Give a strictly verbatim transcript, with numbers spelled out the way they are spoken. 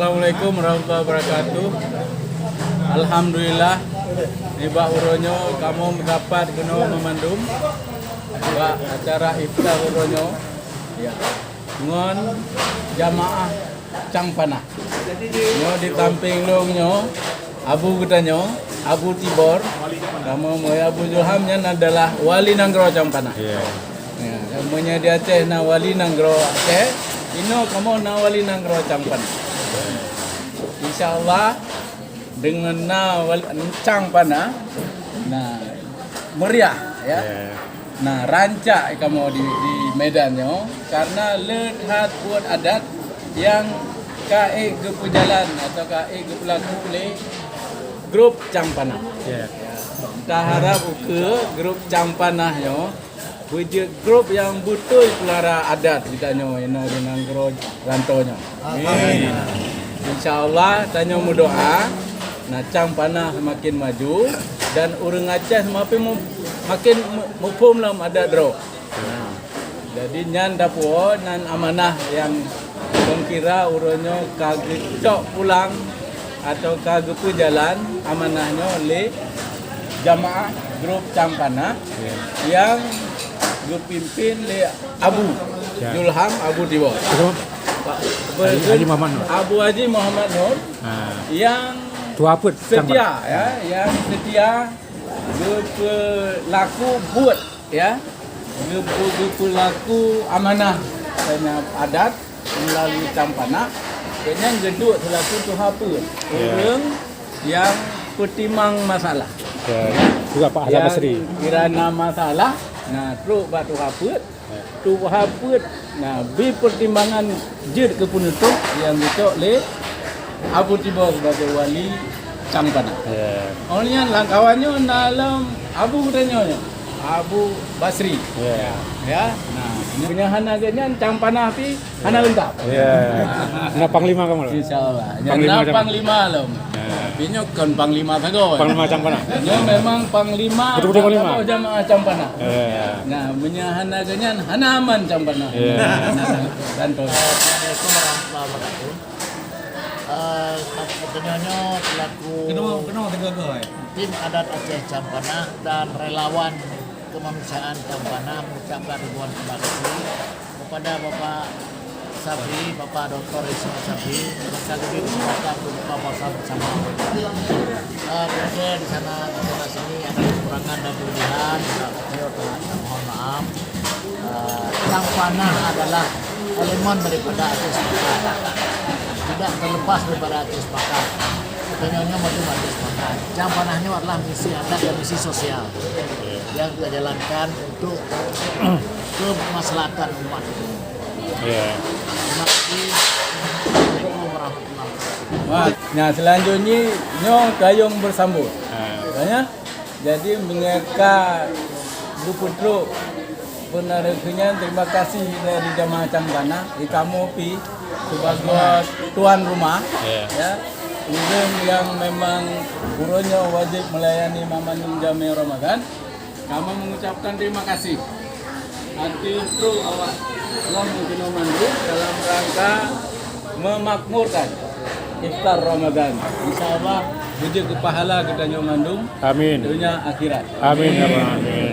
Assalamualaikum warahmatullahi wabarakatuh. Alhamdulillah, nibak uroe nyoe kamoe meusapat keunoe meumandum bak acara iftar uroe nyoe, ya, ngon jamaah Cang Panah. Nyoe di sampéng lôn nyoe, abu geutanyoe, Abu Tibor. Kamoe meunyoe Abu Julham nyan adalah wali nanggroe Cang Panah. Ya. Ya, meunyoe di Aceh na wali nanggroe Aceh, inoe kamoe na wali nanggroe Cang Panah. Insya Allah, deungon na wali Cang Panah, na meriah, ya. Ya. Na rancak kamoe di, di Medan nyoe, karena le that buet adat nyang ka ék geupeujalan atau ka ék geupeulaku lé grup Cang Panah. Ya. Taharap ukeue grup Cang Panah nyoe beujeuet grup nyang beutôi peulara adat geutanyoe inoe di nanggroe rantô nyoe. Amin. Insya Allah, tanyoe meudoa, na Cang Panah seumaken maju dan ureuëng Aceh seumaken mu-, maken mu-, muphom lom adat droe. Nah, jadi nyan dapoe nan amanah nyang kira uroe nyoe ka geucok pulang atau ka geupeujalan amanah nyoe lé jamaah grup Cang Panah, ya, nyang geupimpin lé Abu, ya, Julham Abu Tibor. Siapa? Pak, Haji, Haji Muhammad Nur. Abu Haji Muhammad Nur, ha, nyang tuha peuet Cang Panah, setia, ya, nyang setia geupeulaku buet, ya, geupeu-, geupeulaku amanah dan adat meulalu Cang Panah, gobnyan geuduek seulaku tuha peuet, ya, ureuëng nyang peutimang masalah. Ya. Juga Pak Hasan Basri. Nyang kira na masalah, na trok bak tuha peuet, ya, tuha peuet, na bi peutimbangan jeuet keu peunutôp nyang geucok lé Abu Tibor sebagai wali Cang Panah. Ya. Óh lheueh nyan lam kawan nyoe na lom abu geutanyoe nyoe, Abu Basri. Ya. Ya. Nah, meunyoe hana geuhnyan Cang Panah pih hana leungkap. Ya. Na panglima kamoe. Insya Allah. Panglima na Cang Panah. Panglima lom. Ya. Tapi nyoe kon panglima sagoe. Panglima Cang Panah. Nyoe memang panglima, betul-betul panglima, jamaah Cang Panah. Ya. Nah, meunyoe hana geuhnyan hana aman Cang Panah. Ya. Dan to. Assalamualaikum warahmatullahi wabarakatuh. Eh, geutanyoe nyoe selaku, keunoe, keunoe teuga-ga, eh, tim adat Aceh Cang Panah dan relawan kemanusiaan Cang Panah mengucapkan ribuan terima kasih kepada Bapak Sabri, Bapak Doktor Ismail Sabri, dan sekaligus kesempatan untuk buka puasa bersama. Eh, tentu di sana, di sana sini ada kekurangan dan kelebihan, juga beliau telah mohon maaf. Eh, Cang Panah adalah elemen daripada Aceh Sepakat. Tidak terlepas daripada Aceh Sepakat. Geutanyoe nyoe macam Aceh Sepakat. Cang Panah nyoe adalah misi adat dan misi sosial yang kita jalankan untuk kemaslahatan umat. Ya. Terima kasih. Assalamualaikum warahmatullahi wabarakatuh. Wah, nah, selanjutnya nyoe gayung bersambut. Ha. Banyak. Jadi, meunyoe ka geupeutrok beuna reukeuh nyan, terima kasih dari jamaah Cang Panah, di kamoe pih sebagai tuan rumah, ya, ya, ureuëng nyang memang uroe nyoe wajéb melayani banmandum jamé Ramadan. Kamoe mengucapkan terima kasih ateueh trok awak lom keunoe mandum dalam rangka memakmurkan iftar Ramadan. Insya Allah, beujeuet keu pahala geutanyoe mandum. Amin. Donya akhirat. Amin, ya Rabbal alamin.